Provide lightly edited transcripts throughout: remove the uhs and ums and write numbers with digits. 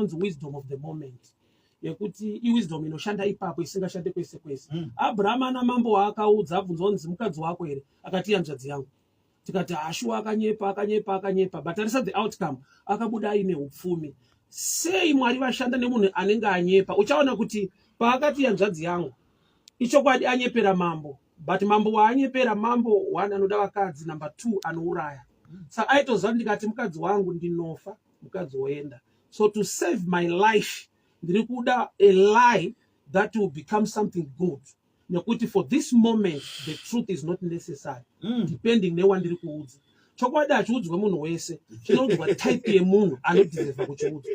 inonzi wisdom of the moment, yekuti iwisdom inoshanda ipapo, isingashande kwese kwese. Abraham ana mambo waakaudza, abvunzwa kunzi, "Mukadzi wako here?" Akati, "Hanzvadzi yangu." Tikati, "Hashuwa, akanyepa, akanyepa, akanyepa." But tarisa the outcome, akabuda aine upfumi. Sei Mwari vashanda nemunhu anenge anyepa? Uchaona kuti paakati, "Hanzvadzi yangu," ichokwadi anyepera mambo, but mambo waanyepera, mambo one anoda vakadzi, number two anouraya. Saka aitoziva kuti ndikati mukadzi wangu, ndinofa, mukadzi woenda. So to save my life, ndiri kuda a lie that will become something good, nekuti for this moment the truth is not necessary. Depending newandiri kuudza, chokwadi hachiudzwe munhu wese, chinoudzwa type yemunhu anodeserva kuchiudzwa.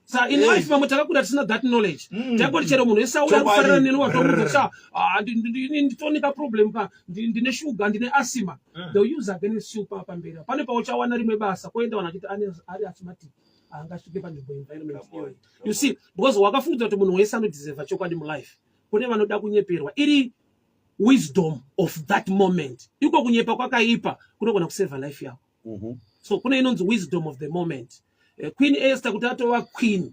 Sa in life vamwe takakura tisina that knowledge. Takoti chero munhu wese auya kufanana neni, watomuudza, "Sha, ah, nditonika problem ka, ndine shuga, ndine asthma." They'll use against you pamberi. Pane pauchawana rimwe basa, koenda vanhu vachiti ari asthmatic, haangasvike panzvimbo, environment Come on, iyoyo. You see, because wakafunga kuti munhu wese anodeserva chokwadi mulife, kune vanoda kunyeperwa, iri wisdom of that moment. Iko kunyepa kwakaipa kunogona kusevha life yako. So kune inonzi wisdom of the moment. Queen Esther, kuti atova queen,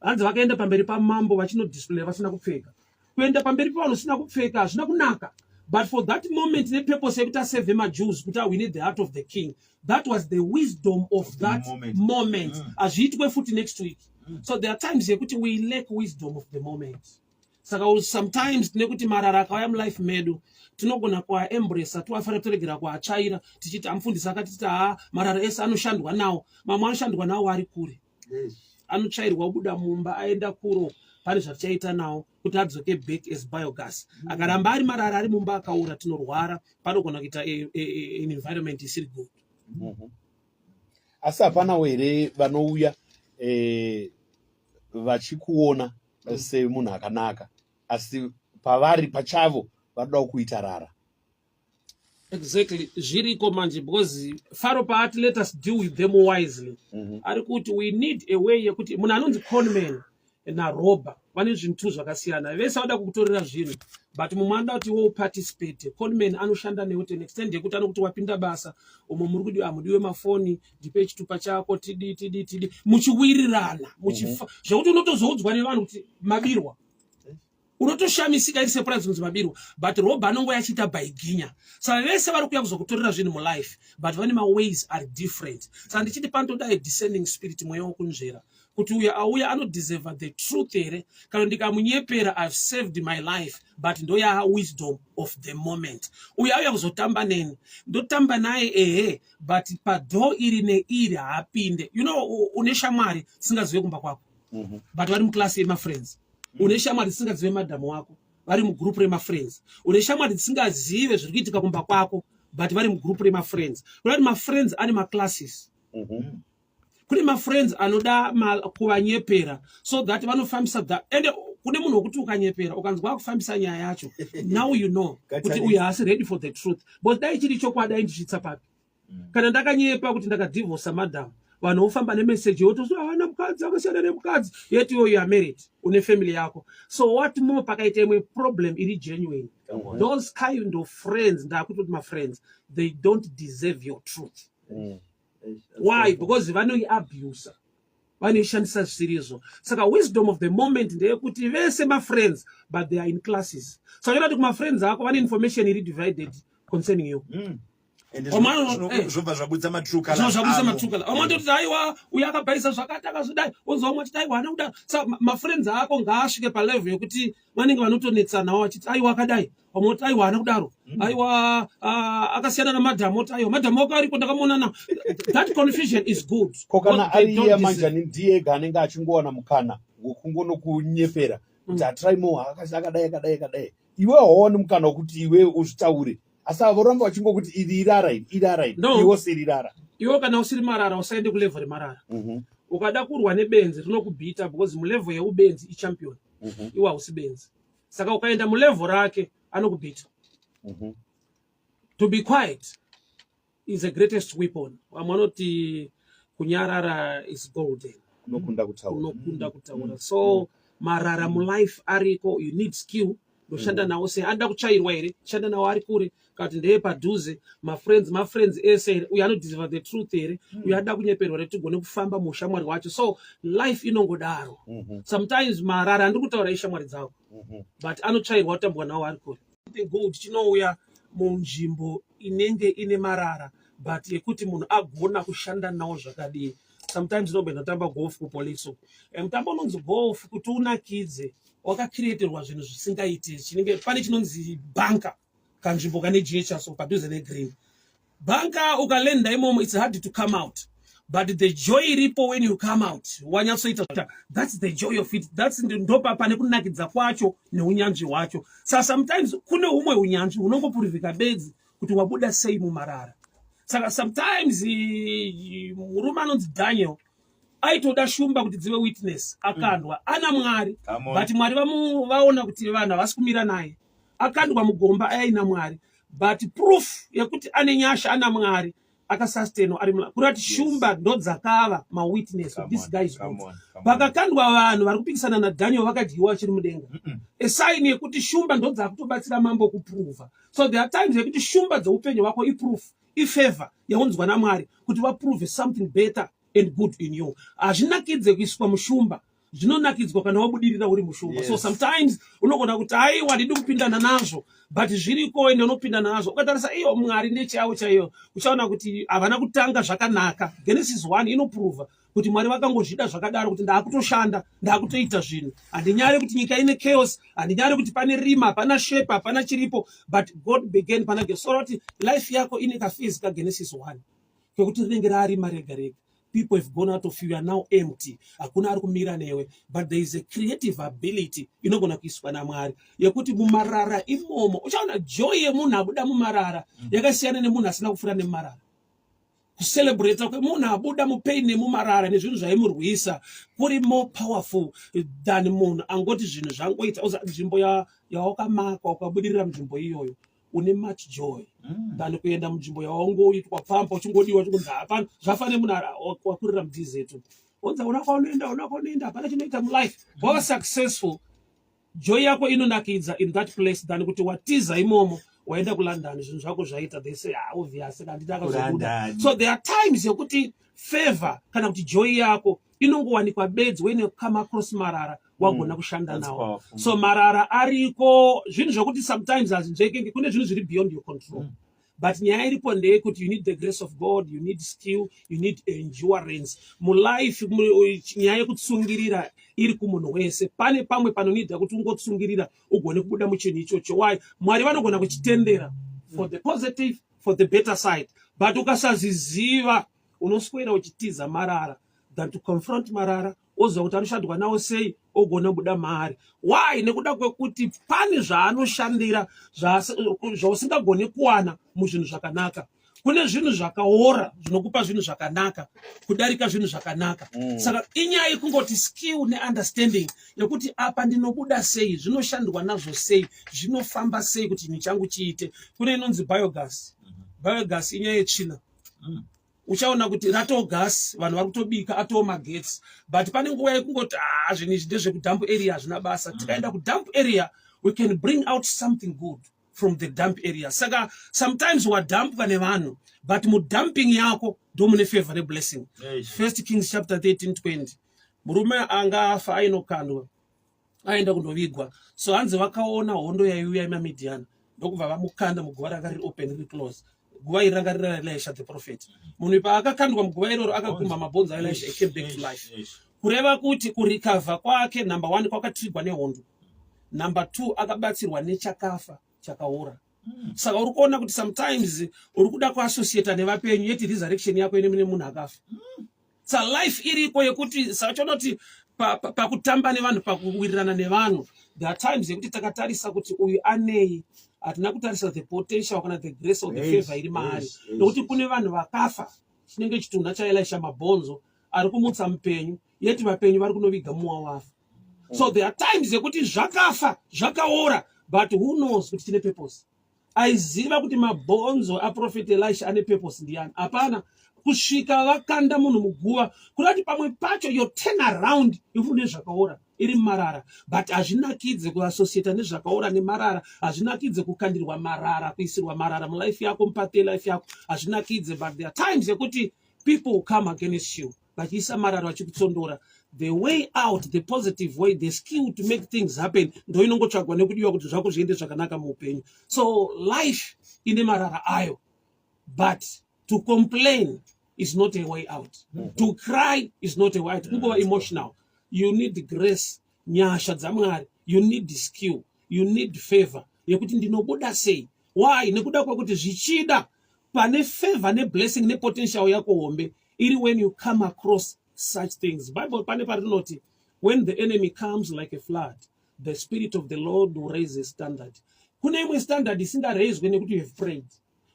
hanzi vakaenda pamberi pamambo vachinodisplay vasina kupfeka. Kuenda pamberi pavanhu usina kupfeka hazvina kunaka, but for that moment, nepurpose yekuti asevhe maJews, kuti awine the heart of the king, that was the wisdom of the that moment. moment. Hazviitwe futi next week. So there are times yekuti we lack wisdom of the moment. Saka sometimes tine kuti marara akauya mulife medu, tinogona kuaembracea, toafanira toregera kuatsvaira, tichiti amufundisi akatiti, "Haa, marara ese anoshandwa nawo." Mamwe anoshandwa nawo ari kure, anotsvairwa obuda mumba aenda kuro. Pane zvatichaita nawo kuti adzoke back as biogas. Akaramba ari marara ari mumba akaura, tinorwara, panogona kuita an environment isiri good. Asi hapanawo here vanouya vachikuona semunhu akanaka, asi pavari pachavo vanoda kuita rara? Exactly, zviriko manje, because Faro paati, "Let us deal with them wisely," ari kuti we need a way yekuti munhu anonzi conman narobber vane zvinhu tu zvakasiyana. Vese vada kukutorera zvinhu, but mumwe anoda kuti iwe uparticipate. Conman anoshanda newe to an extent yekuti anokuti, "Wapinda basa umo, muri kudiwa, hamudiwe mafoni, ndipe chitupa chako, tidi tidi tidi," muchiwirirana, muchifa zvekuti unotozoudzwa nevanhu kuti mabirwa, unotoshamisika, iri surprise kunzi mabirwa. But robber anongo yachiita baiginya. Saka vese vari kuuya kuzokutorera zvinhu mulife, but vane maways are different. Saka ndichiti panotoda a discerning spirit, mweya wokunzvera kuti uyo auya anodeserva the truth here, kana ndikamunyepera I've saved my life, but ndoya wisdom of the moment. Uyo auya kuzotamba neni, ndotamba naye, ehe, but padoor iri neiri haapinde. Une shamwari dzisingazive kumba kwako, but vari muklasi yemafriends. Une shamwari dzisingazive madhamu wako, vari mugroup remafriends. Une shamwari dzisingazive zviri kuitika kumba kwako, but vari mugroup remafriends. Kuda kuti mafriends ane maclasses. Kune mafriends anoda kuvanyepera so that vanofambisa ende kune munhu wekuti ukanyepera, ukanzwa akufambisa nyaya yacho, now you know kuti uyu haasi ready for the truth, but dai chiri chokwadi aindisvitsa papi? Kana ndakanyepa kuti ndakadhivhosa madam, vanhu vofamba nemeseji yototi haana mukadzi, akasiyana nemukadzi, yet iwe you are married, une family yako. So what more pakaita imwe problem iri genuine? Those kind of friends, ndakutoti mafriends, they don't deserve your truth. Why? Because vanoiabusa, vanoishandisa zvisirizvo. Saka wisdom of the moment ndeyekuti vese mafriends, but they are in classes. Saka kuti kumafriends ako vane information iri divided concerning you. Ende Omwe zvobva zvabudisa matrue zvino zvabudisa matrue colour. Vamwe vanototi, "Aiwa, uyu akabhaisa zvakati, akazodai." Wonzwa vamwe vachiti, "Aiwa, haana kudai." Saka mafriends ako ngaasvike palevel yekuti vanenge vanotonetsanawo vachiti, "Aiwa, akadai." Vamwe voti, "Aiwa, haana kudaro. Aiwa, ah, akasiyana namadhamu." Oti, "Aiwa, madhamu ako ariko, ndakamuona." Now that confusion is good. Ko kana Because they ari don't iye deserve- manjani, ndiye ega anenge achingowana mukana wekungonokunyepera kuti hatiraimo, akadai, akadai, akadai, iwe hauoni mukana wekuti iwe uzvitaure, asi avo voramba vachingokuti iri irara, iri irara, iri No. iwo siri rara? Iwe kana usiri marara, usaende kulevel remarara. Ukada kurwa nebenzi, rinokubhita, because mulevel yeubenzi ichampion. Iwe hausi benzi, saka ukaenda mulevel rake anokubhita. To be quiet is the greatest weapon. Vamwe vanoti kunyarara is golden. Unokunda kutaura. Unokunda kutaura. So marara mulife ariko. You need skill. Ndoshanda nawo sei? Anoda kutsvairwa here? Shanda nawo ari kure kana kuti ndeye padhuze? Mafriends, mafriends ese here? Uyo anodeserve the truth here? Uyo anoda kunyeperwa here? Tigone kufamba muushamwari hwacho. So life inongodaro. Sometimes marara andiri kutaura ishamwari dzako, but anotsvairwa, kutambwa nawo ari kure. The gold chinouya munzvimbo inenge ine marara, but yekuti munhu agona kushanda nawo zvakadii. Sometimes unomboenda kutamba golf kupolice uko. Mutambo unonzi golf, kuti unakidze, wakacreaterwa zvinhu zvisingaiti. Chinenge pane chinonzi bunker, kanzvimbo kane jecha so padhuze negreen. Bunker, ukalenda imomo, it's hard to come out, but the joy iripo when you come out wanyatsoita, that's the joy of it. That's ndopa pane kunakidza kwacho neunyanzvi hwacho. Saka sometimes kune humwe unyanzvi hunongopurivhika bedzi kuti wabuda sei mumarara. Saka sometimes murume anonzi Daniel aitoda shumba kuti dzive witness. Akandwa ana Mwari, Come on. but Mwari vaona kuti vanhu havasi kumira naye. Akandwa mugomba aina Mwari, but proof yekuti ane nyasha, ana Mwari, akasustainwa ari kureva kuti shumba ndo dzakava mawitness. Come This on, guy is come good. on, come on. Pakakandwa vanhu vari kupikisana naDaniel, vakadyiwa vachiri mudenga. A sign yekuti shumba ndo dzakutobatsira mambo kuprova. So there are times yekuti shumba dzeupenyu hwako iproof, ifavor yaunzwa naMwari kuti vaprove something better and good in you. Hazvinakidze kuiswa mushumba, zvinonakidzwa kana wabudirira uri mushumba. So sometimes unogona kuti, "Aiwa, ndidi kupindana nazvo," but zviriko, ende unopindana nazvo. Ukatarisa iyo Mwari nechavo chaiyo, uchaona kuti havana kutanga zvakanaka. Genesis 1 inoprova kuti Mwari vakangozvida zvakadaro, kuti ndaakutoshanda, ndaakutoita zvinhu. Handinyare kuti nyika ine chaos, handinyare kuti pane rima, hapana shape, hapana chiripo, but God began pana. So kuti life yako ine kaphase kaGenesis 1 kekuti rinenge rarima rega rega. People have gone out of you, you are now empty, hakuna ari kumira newe, but there is a creative ability inogona kuiswa naMwari yekuti mumarara imomo uchaona joy yemunhu abuda mumarara yakasiyana nemunhu asina kupfuura nemumarara. Kucelebrata kwemunhu abuda mupain nemumarara nezvinhu zvaimurwisa kuri more powerful than munhu angoti zvinhu zvangoita. Nzvimbo yawakamakwa, ukabudirira munzvimbo iyoyo, une much joy than kuenda munzvimbo yawangoitwa pampa, uchingodiwa, uchingonzi hapana. Zvafane munhu wakurira mudesert, onzi una kwaunoenda, una kwaunoenda, hapana chinoita mulife. Wava successful, joy yako inonakidza in that place than kuti watiza imomo, waenda kuLondon, zvinhu zvako zvaita. They say, "Ah, obvious, handiti akazobuda." KuLondon. So there are times yekuti favor kana kuti joy yako inongowanikwa bedzi when you come across marara, wagona kushanda That's nawo. powerful. So marara ariko, zvinhu zvokuti sometimes hazvinzvekenge. Kune zvinhu zviri beyond your control, but nyaya iripo ndeyekuti you need the grace of God, you need skill, you need endurance mulife. Nyaya yekutsungirira iri kumunhu wese. Pane pamwe panonida kuti ungotsungirira ugone kubuda muchinhu ichocho. Why? Mwari vanogona kuchitendera for the positive, for the better side, but ukasaziziva, unoswera uchitiza marara than to confront marara, oziva kuti anoshandwa nawo sei, ogona kubuda maari. Why? Nekuda kwekuti pane zvaanoshandira zvausingagoni kuwana muzvinhu zvakanaka. Kune zvinhu zvakaora zvinokupa zvinhu zvakanaka kudarika zvinhu zvakanaka. Saka inyaya yekungoti skill neunderstanding yekuti apa ndinobuda sei, zvinoshandwa nazvo sei, zvinofamba sei kuti chinhu changu chiite. Kune inonzi biogas. Biogas inyaya yetsvina. Uchaona kuti ratoo gas, vanhu vari kutobika, atoo magetsi, but pane nguva yekungoti, "Ah, zvinhu izvi ndezvekudump area, hazvina basa." Tikaenda kudump area, we can bring out something good from the dump area. Saka sometimes wadumpwa nevanhu, but mudumping yako ndo mune favor neblessing. First Kings chapter 13 20, murume anga afa, ainokandwa, aenda kundovigwa. So hanzi vakaona hondo yaiuya yemaMidhiani, ndokubva vamukanda muguva ranga riri open, riri close. Guva iri ranga riri raElisha the prophet. Munhu paakakandwa muguva iroro, akagumba mabhonzo aElisha, came back to life. Kureva kuti kurecover kwake, number one, kwakatriggerwa nehondo. Number two, akabatsirwa nechakafa chakaora. Saka uri kuona kuti sometimes uri kuda kuassociata nevapenyu, yeti resurrection yako ine mune munhu akafa. Sa life iriko yekuti saka kuti pakutamba nevanhu, pakuwirirana nevanhu, there are times yekuti takatarisa kuti uyu anei, hatina kutarisa the potential kana the grace or the favor iri maari. Nokuti kune vanhu vakafa, chinenge chitunha chaElisha, mabhonzo ari kumutsa mupenyu, yeti vapenyu vari kunoviga muwa wafa. So there are times yekuti zvakafa, zvakaora, but who knows kuti chine purpose? Aiziva kuti mabhonzo aprofeti Elisha ane purpose ndiani? Hapana. Kusvika vakanda munhu muguva. Kuda kuti pamwe pacho your turn around if une zvakaora iri mumarara, but hazvinakidze kuassociata nezvakaora nemarara. Hazvinakidze kukandirwa marara, kuisirwa marara mulife yako, mupath yelife yako, hazvinakidze. But there are times yekuti people will come against you vachiisa marara, vachikutsondora. The way out, the positive way, the skill to make things happen ndo inongotsvagwa nekudiwa kuti zvako zviende zvakanaka muupenyu. So life ine marara ayo, but to complain is not a way out. To cry is not a way out. Kungova emotional, you need grace, nyasha dzaMwari. You need skill, you need favor yekuti ndinobuda sei. Why? Nekuda kwekuti zvichida pane favor neblessing nepotential yako hombe iri when you come across such things. Bible pane parinoti, "When the enemy comes like a flood, the Spirit of the Lord will raise a standard." Kune imwe standard isingaraiswe nekuti you have prayed.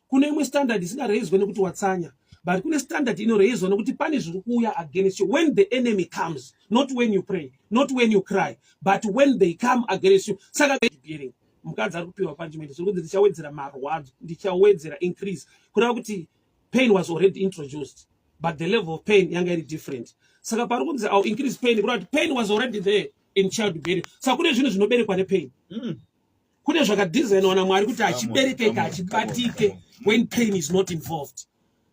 Kune imwe standard isingaraiswe nekuti watsanya, but kune standard inoraiswa nekuti pane zviri kuuya against you. When the enemy comes, not when you pray, not when you cry, but when they come against you. Saka bearing, mukadzi ari kupiwa punishment, zviri kunzi ndichawedzera marwadzo, ndichawedzera, increase, kureva kuti pain was already introduced, but the level of pain yanga iri different. Saka pari kunzi "I'll increase pain", kureva kuti pain was already there in child bearing. Saka kune zvinhu zvinoberekwa nepain. Kune zvakadesignwa naMwari kuti hachiberekeke, hachibatike when pain is not involved.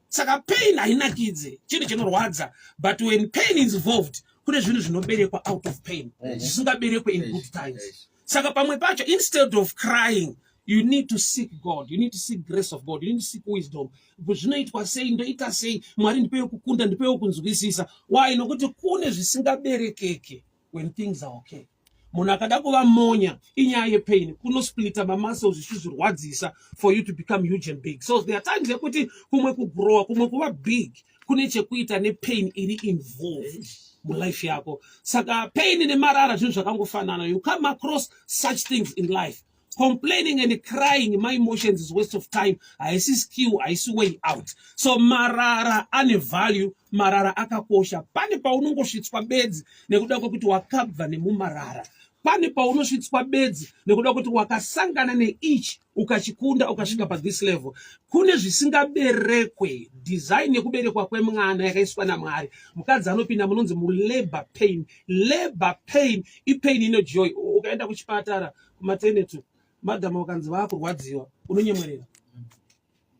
Saka pain hainakidze, chinhu chinorwadza, but when pain is involved, kune zvinhu zvinoberekwa out of pain zvisingaberekwe in good times. Saka pamwe pacho, instead of crying, you need to seek God, you need to seek grace of God, you need to seek wisdom. Zvinoitwa sei? Ndoita sei? Mwari, ndipewo kukunda, ndipewo kunzwisisa. Why? Nokuti kune zvisingaberekeke when things are okay. Munhu akada kuva monya, inyaya yepain, kunosplita mamuscles zvichizvirwadzisa for you to become huge and big. So there are times yekuti kumwe kugrowa, kumwe kuva big, kune chekuita nepain iri involved mulife yako. Saka pain nemarara zvinhu zvakangofanana. You come across such things in life, complaining and crying, my emotions is waste of time, haisi skill, haisi way out. So marara ane value, marara akakosha. Pane paunongosvitswa bedzi nekuda kwekuti wakabva nemumarara. Pane paunosvitswa bedzi nekuda kwekuti wakasangana neichi, ukachikunda, ukasvika pathis level. Kune zvisingaberekwe. Design yekuberekwa kwemwana yakaiswa naMwari. Mukadzi anopinda munonzi mulabor pain. Labor pain ipain ino joy. Ukaenda kuchipatara, kumaternity, madhamu vakanzi vaakurwadziwa, unonyemwerera,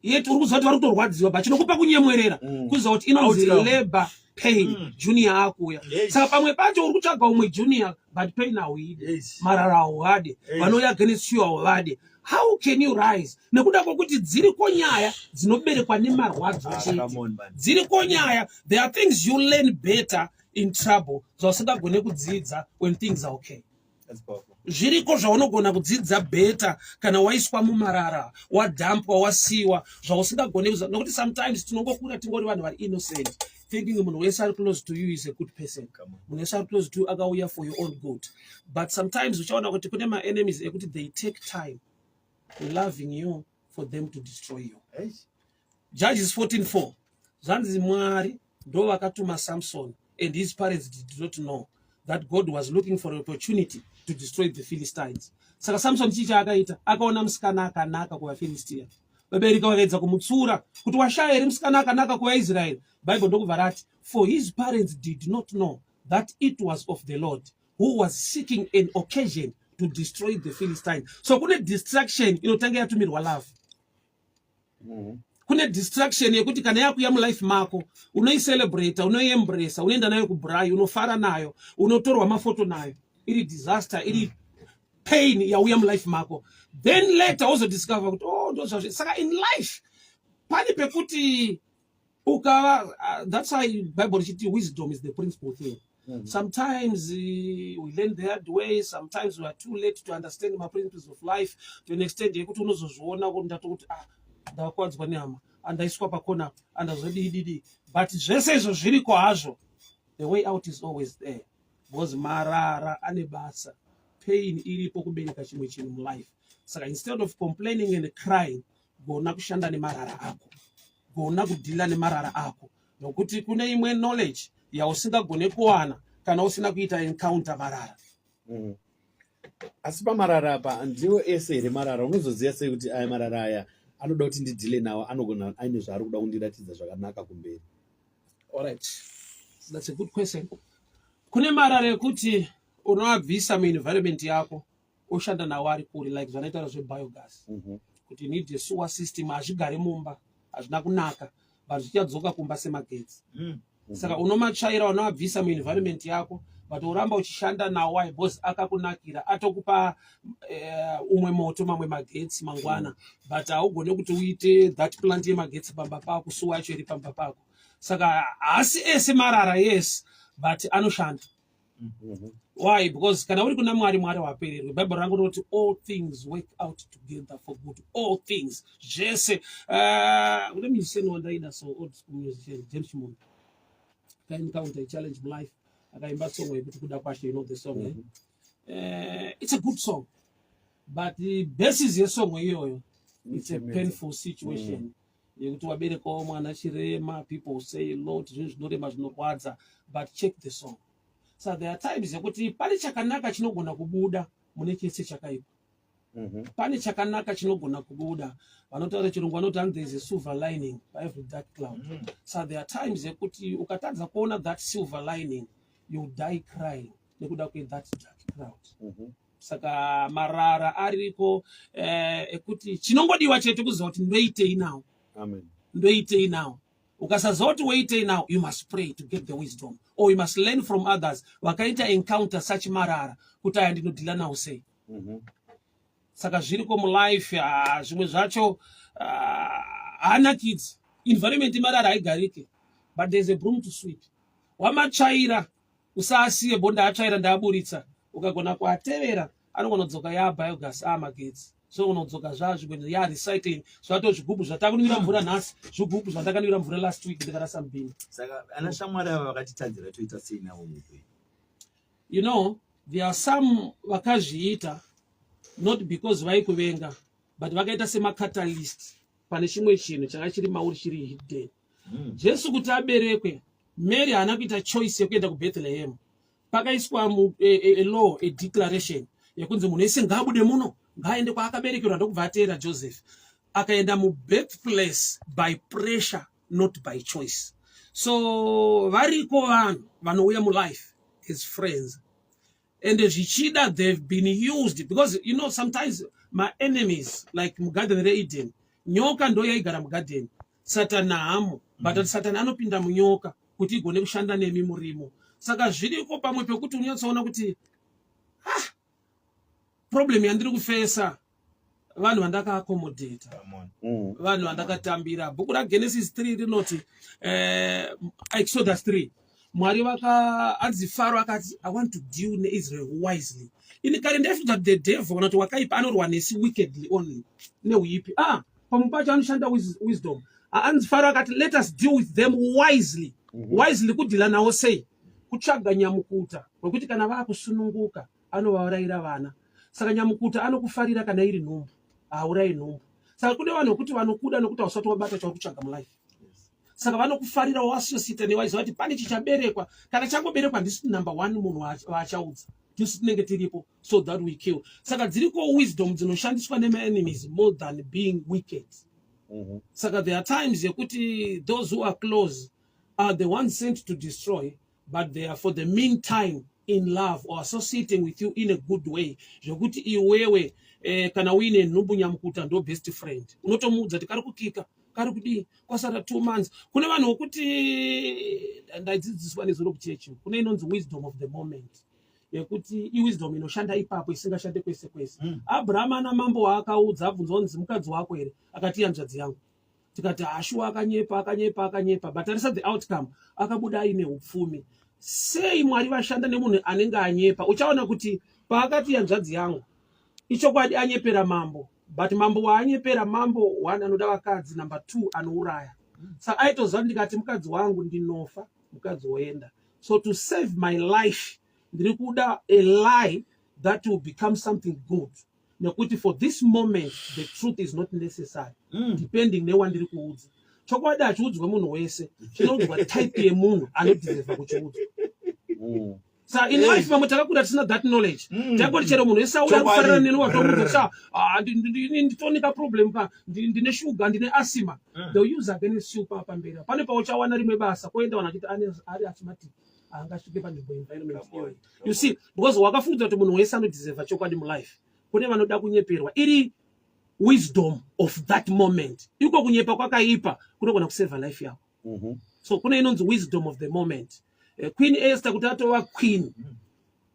yet uri kuziva kuti vari kutorwadziwa, but chinokupa kunyemwerera kuziva kuti inonzi Outcome. labor pain. Junior akuuya. Saka pamwe pacho uri kutsvaga umwe junior, but pain hauidi. Marara hauade. Vanouya against you hauvade. How can you rise? Nekuda kwekuti dziriko nyaya dzinoberekwa nemarwadzo Ah, chete. come on, man. Dziriko nyaya, there are things you learn better in trouble zvausingagone kudzidza when things are okay. That's powerful. Zviriko zvaunogona kudzidza better kana waiswa mumarara, wadhampwa, wasiwa, zvausingagone nokuti sometimes tinongokura tingori vanhu vari innocent, thinking munhu wese ari close to you is a good person. Come on. Munhu wese ari close to you akauya for your own good, but sometimes uchaona kuti kune maenemies ekuti they take time loving you for them to destroy you. Hey. Judges 14:4, zvanzi Mwari ndo vakatuma Samson, and his parents did not know that God was looking for an opportunity to destroy the Philistines. Saka Samson chii chaakaita? Akaona musikana akanaka kuvaFilistia. Vabereki vakaedza kumutsura kuti, "Washaya here musikana akanaka kuvaIsraeri?" Bible ndokubva rati, "For his parents did not know that it was of the Lord, who was seeking an occasion to destroy the Philistines." So kune destruction inotanga yatumirwa love. Kune destruction yekuti kana yakuya mulife mako, unoicelebrata, unoiembracea, unoenda nayo kubraai, unofara nayo, unotorwa mafoto nayo, iri disaster, iri pain yauya mulife mako. Then later wozodiscover kuti, "Oh, ndozvazvi." Saka in life pane pekuti ukava that's why Bible richiti wisdom is the principal thing. Sometimes we learn the hard way. Sometimes we are too late to understand my principles of life, to an extent yekuti unozozviona kuti ndatokuti, "Ah, ndakwadzwa nehama, andaiswa pakona, andazodididi." But zvese izvo zviriko hazvo, the way out is always there, because marara ane basa. Pain iripo kubereka chimwe chinhu mulife. Saka instead of complaining and crying, gona kushanda nemarara ako, gona kudhila nemarara ako, nokuti kune imwe knowledge yausingagone kuwana kana usina kuita encounter marara. Asi pamarara apa, ndiwo ese here marara? Unozoziva sei kuti aya marara aya Anoda kuti ndideale nawo, anogona aine zvaari kuda kundiratidza zvakanaka kumberi. Alright, that's a good question. Kune marara ekuti unoabvisa muenvironment yako, oshanda nawo ari kure, like zvanoita zvebiogas, kuti you need a sewer system. Hazvigare mumba, hazvina kunaka, but zvichadzoka kumba semagetsi. Saka unomatsvaira, unoabvisa muenvironment yako, but uramba uchishanda nawo. Why? Because akakunakira, atokupa umwe moto, mamwe magetsi mangwana, but haugone kuti uite that plant yemagetsi pamba pako, sewer yacho iri pamba pako. Saka haasi ese marara, yes, but anoshanda. Why? Because kana uri kuna Mwari, Mwari hawapererwi. Bhaibheri rangu rinoti all things work out together for good, all things, zvese. Kune musician wandaida, so old school musician, James Chimunda, akaencounter a challenge mulife, akaimba song yekuti "Kuda Kwashe". You know the song, eh? It's a good song, but the basis yesong iyoyo, it's a painful situation yekuti waberekawo mwana chirema. People say a lot, zvinhu zvinorema, zvinorwadza, but check the song. So there are times yekuti pane chakanaka chinogona kubuda mune chese chakaipa. Pane chakanaka chinogona kubuda. Vanotaura chirungu vanoti hanzi there is a silver lining by every dark cloud. So there are times yekuti ukatadza kuona that silver lining, you die crying nekuda kwethat dark cloud. Saka marara ariko ekuti chinongodiwa chete kuziva kuti ndoitei nawo. Amen. Ndoitei nawo? Ukasaziva kuti woitei now, you must pray to get the wisdom, or you must learn from others vakaita encounter such marara, kuti aya ndinodeala nawo sei. Saka zviriko mulife. Zvimwe zvacho haanakidzi. Environment marara haigarike, but there's a broom to sweep. Wamatsvaira, usaasiye bo, ndaatsvaira, ndaaburitsa. Ukagona kuatevera, anogona kudzoka yaabiogas, aamagetsi. So unodzoka zvazvimwe yarecycling, zvato zvigubhu zvatakunwira mvura nhasi, zvigubhu zvandakanwira mvura last week ndikarasa mubhini. Saka ana shamwari ava vakatitadzira, toita sei navo muupenyu? You know, there are some vakazviita not because vaikuvenga, but vakaita semacatalyst pane chimwe chinhu changa chiri mauri, chiri hidden. Jesu kuti aberekwe, Mary haana kuita choice yekuenda kuBethlehem. Pakaiswa a law, a declaration yekunzi munhu wese ngaabude muno, ngaaende kwaakaberekerwa. Ndokubva ateera Joseph, akaenda mubirthplace by pressure, not by choice. So variko vanhu vanouya mulife as friends, and zvichida they've been used, because you know, sometimes maenemies, like mugarden reEden, nyoka ndo yaigara mugarden, Satani hamo, but Satani anopinda munyoka kuti igone kushanda nemi murimo. Saka zviriko pamwe pekuti unonyatsoona kuti, ah, problem yandiri kufesa, vanhu vandakaaccommodata, Come on. Vanhu vandakatambira. Bhuku raGenesis 3 rinoti, Exodus 3, Mwari vaka anzi Faro akati, "I want to deal neIsrael wisely." Ini kare ndaifunga kuti the devil, kana kuti wakaipa, anorwa nesi wickedly only, neuipi. Ah, pamwe pacho anoshanda wisdom. Ah, anzi Faro akati, "Let us deal with them wisely." Wisely, kudeala nawo sei? Kutsvaga nyamukuta wekuti kana vaakusununguka anovaurayira vana. Saka nyamukuta anokufarira kana iri nhumbu, haurayi nhumbu. Saka kune vanhu vekuti vanokuda nokuti hausati wabata chauri kutsvaga mulife. Saka vanokufarira, waassociata newaiziva kuti pane chichaberekwa. Kana changoberekwa, ndisi number one munhu waachaudza, tisu tinenge tiripo so that we kill. Saka dziriko wisdom dzinoshandiswa nemaenemies more than being wicked. Saka there are times yekuti those who are close are the ones sent to destroy, but they are for the meantime in love or associating with you in a good way, zvekuti iwewe kana uine nhumbu, nyamukuta ndo best friend. Unotomuudza kuti kari kukika, kari kudii, kwasara 2 months. Kune vanhu vokuti ndaidzidziswa nezuro kuchechi, kune inonzi wisdom of the moment, yekuti iwisdom inoshanda ipapo, isingashande kwese kwese. Abrahama ana mambo waakaudza, abvunzwa kunzi, "Mukadzi wako here?" Akati, "Hanzvadzi yangu." Tikati hashuwa, akanyepa, akanyepa, akanyepa, but tarisa the outcome, akabuda aine upfumi. Sei Mwari vashanda nemunhu anenge anyepa? Uchaona kuti paakati, "Hanzvadzi yangu," ichokwadi anyepera mambo, but mambo waanyepera, mambo one anoda vakadzi, number two anouraya. Saka aitoziva kuti ndikati mukadzi wangu, ndinofa, mukadzi woenda. So to save my life, ndiri kuda a lie that will become something good, nekuti for this moment the truth is not necessary. Depending newandiri kuudza, chokwadi hachiudzwe munhu wese, chinoudzwa type yemunhu anodeserva kuchiudzwa. Sa in life vamwe takakura tisina that knowledge. Takoti chero munhu wese auya kufanana neni watomuudza sa, "Ah, nditonika problem ka, ndine shuga, ndine asthma." They'll use against you pamberi. Pane pauchawana rimwe basa koenda vanhu vachiti ari asthmatic, haangasvike panzvimbo environment iyoyo. You see, because wakafungidzwa kuti munhu wese anodeserva chokwadi mulife. Kune vanoda kunyeperwa, iri wisdom of that moment. Iko kunyepa kwakaipa, kunogona kuseva life yako. So kune inonzi wisdom of the moment. Queen Esther, kuti atova queen,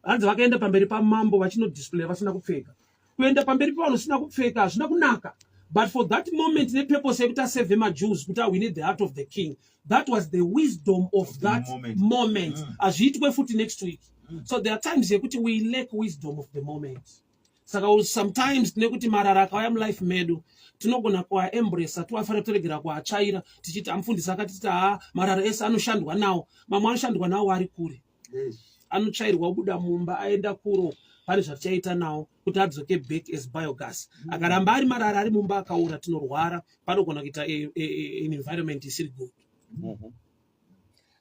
hanzi vakaenda pamberi pamambo vachinodisplay vasina kupfeka. Kuenda pamberi pavanhu usina kupfeka hazvina kunaka, but for that moment, nepurpose yekuti aseve maJews, kuti awine the heart of the king, that was the wisdom of the that moment. Moment. Hazviitwe futi next week. So there are times yekuti we lack wisdom of the moment. Saka sometimes tine marara akauya mulife medu, tinogona kuaembracea, toafanira toregera kuatsvaira tichiti amufundisi akatiti, "Haa, marara ese anoshandwa nawo." Mamwe anoshandwa nawo ari kure, anotsvairwa obuda mumba aenda kuro. Pane zvatichaita nawo kuti adzoke back as biogas. Akaramba ari marara ari mumba akaura, tinorwara. Panogona kuita an environment isiri good.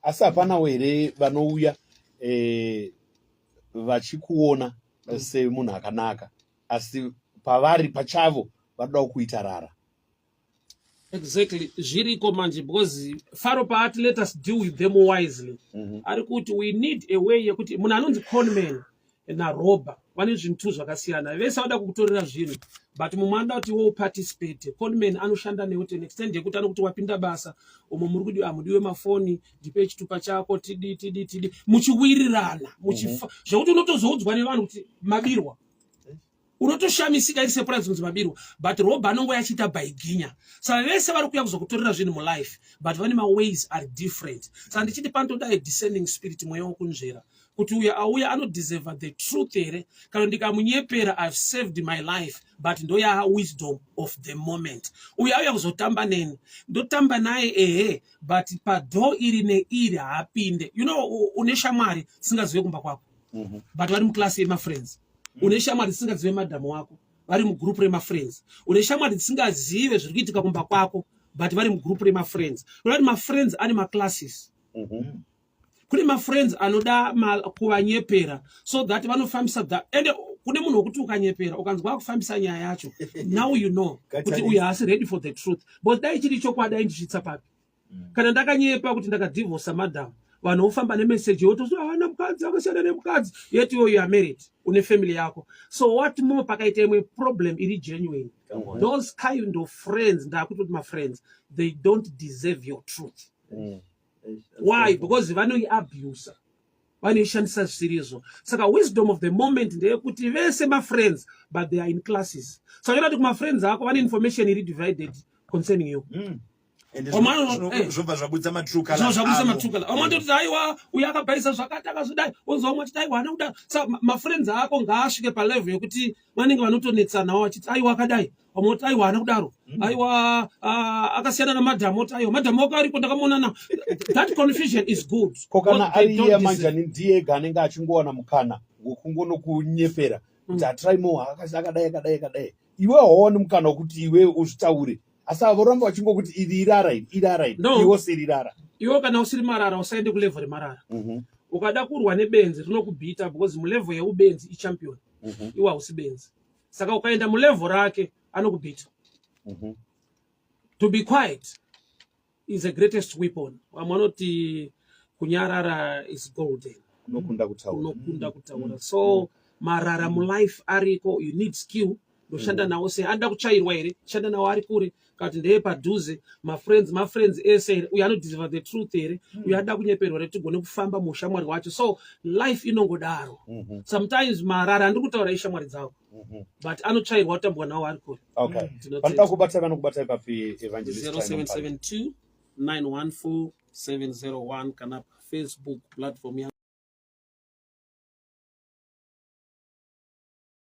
Asi hapanawo here vanouya vachikuona semunhu akanaka, asi pavari pachavo vanoda kuita rara? Exactly, zviriko manje, because Faro paati, "Let us deal with them wisely," ari kuti we need a way yekuti munhu anonzi conman narobber vane zvinhu tu zvakasiyana. Vese vada kukutorera zvinhu, but mumwe anoda kuti iwe uparticipate. Conman anoshanda newe to an extent yekuti anokuti, "Wapinda basa umo, muri kudiwa, hamudiwe mafoni, ndipe chitupa chako, tidi tidi tidi," muchiwirirana, muchifa zvekuti unotozoudzwa nevanhu kuti mabirwa. Unotoshamisika, iri surprise kunzi mabirwa. But robber anongo yachiita baiginya. Saka vese vari kuuya kuzokutorera zvinhu mulife, but vane maways are different. Saka ndichiti panotoda a discerning spirit, mweya wokunzvera kuti uyo auya anodeserva the truth here, kana ndikamunyepera I've saved my life, but ndoya wisdom of the moment. Uyo auya kuzotamba neni, ndotamba naye, ehe, but padoor iri neiri haapinde. Une shamwari dzisingazive kumba kwako, but vari muklasi yemafriends. Une shamwari dzisingazive madhamu wako, vari mugroup remafriends. Une shamwari dzisingazive zviri kuitika kumba kwako, but vari mugroup remafriends. Unoda kuti mafriends ane maclasses. Kune mafriends anoda kuvanyepera so that vanofambisa ende kune munhu wekuti ukanyepera, ukanzwa akufambisa nyaya yacho, now you know kuti Catalyst. uyu haasi ready for the truth, but dai chiri chokwadi, aindisvitsa papi? Kana ndakanyepa kuti ndakadhivhosa madam, vanhu vofamba nemeseji yotozi haana mukadzi, akasiyana nemukadzi, yet iwe you are married, une family yako. So what more pakaita imwe problem iri genuine? Come on. Those kind of friends, ndakutoti mafriends, they don't deserve your truth. Why? Because vanoiabusa, vanoishandisa zvisirizo. Saka wisdom of the moment ndeyekuti vese mafriends, but they are in classes. Saka kuti kumafriends ako vane information iri divided concerning you. Ende zvobva zvabudisa matrue Zvino colours zvabudisa avo. Matrue colour. Vamwe vanototi, "Aiwa, uyu akabhaisa zvakati, akazodai." Wonzwa vamwe vachiti, "Aiwa, haana kudaro." Saka mafriends ako ngaasvike palevel yekuti vanenge vanotonetsanawo vachiti, "Aiwa, akadai." Vamwe voti, "Aiwa, haana kudaro. Aiwa, ah, akasiyana namadhamu." Oti, "Aiwa, madhamu wako ariko, ndakamuonana." That confusion is good. Ko kana What they ari don't iye deserve- manjani, ndiye ega anenge achingowana mukana wokungonokunyepera kuti hatraimo akadai, akadai, akadai, iwe hauwani mukana wekuti iwe uzvitaure, asi avo voramba vachingokuti iri irara, iri irara, iri No. iwe usiri irara? Iwe kana usiri marara, usaende kulevel remarara. Ukada kurwa nebenzi, rinokubhita, because mulevel yeubenzi ichampion. Iwe hausi benzi, saka ukaenda mulevel rake anokubhita. To be quiet is the greatest weapon. Vamwe vanoti kunyarara is golden. Unokunda kutaura. Unokunda kutaura. So marara mulife ariko. You need skill. Ndoshanda nawo sei? Anoda kutsvairwa here? Shanda nawo ari kure, kana kuti ndeye padhuze? Mafriends, mafriends ese here? Uyu anodeserva the truth here? Uyu anoda kunyeperwa here? Tigone kufamba muushamwari hwacho. So life inongodaro. Sometimes marara andiri kutaura ishamwari dzako, but anotsvairwa, kutambwa nawo ari kure. Okay. Tinotenda. Vanoda kubata, vanokubatai papi, Evangelist Trymore? 0772 914 701, kana Facebook platform yangu.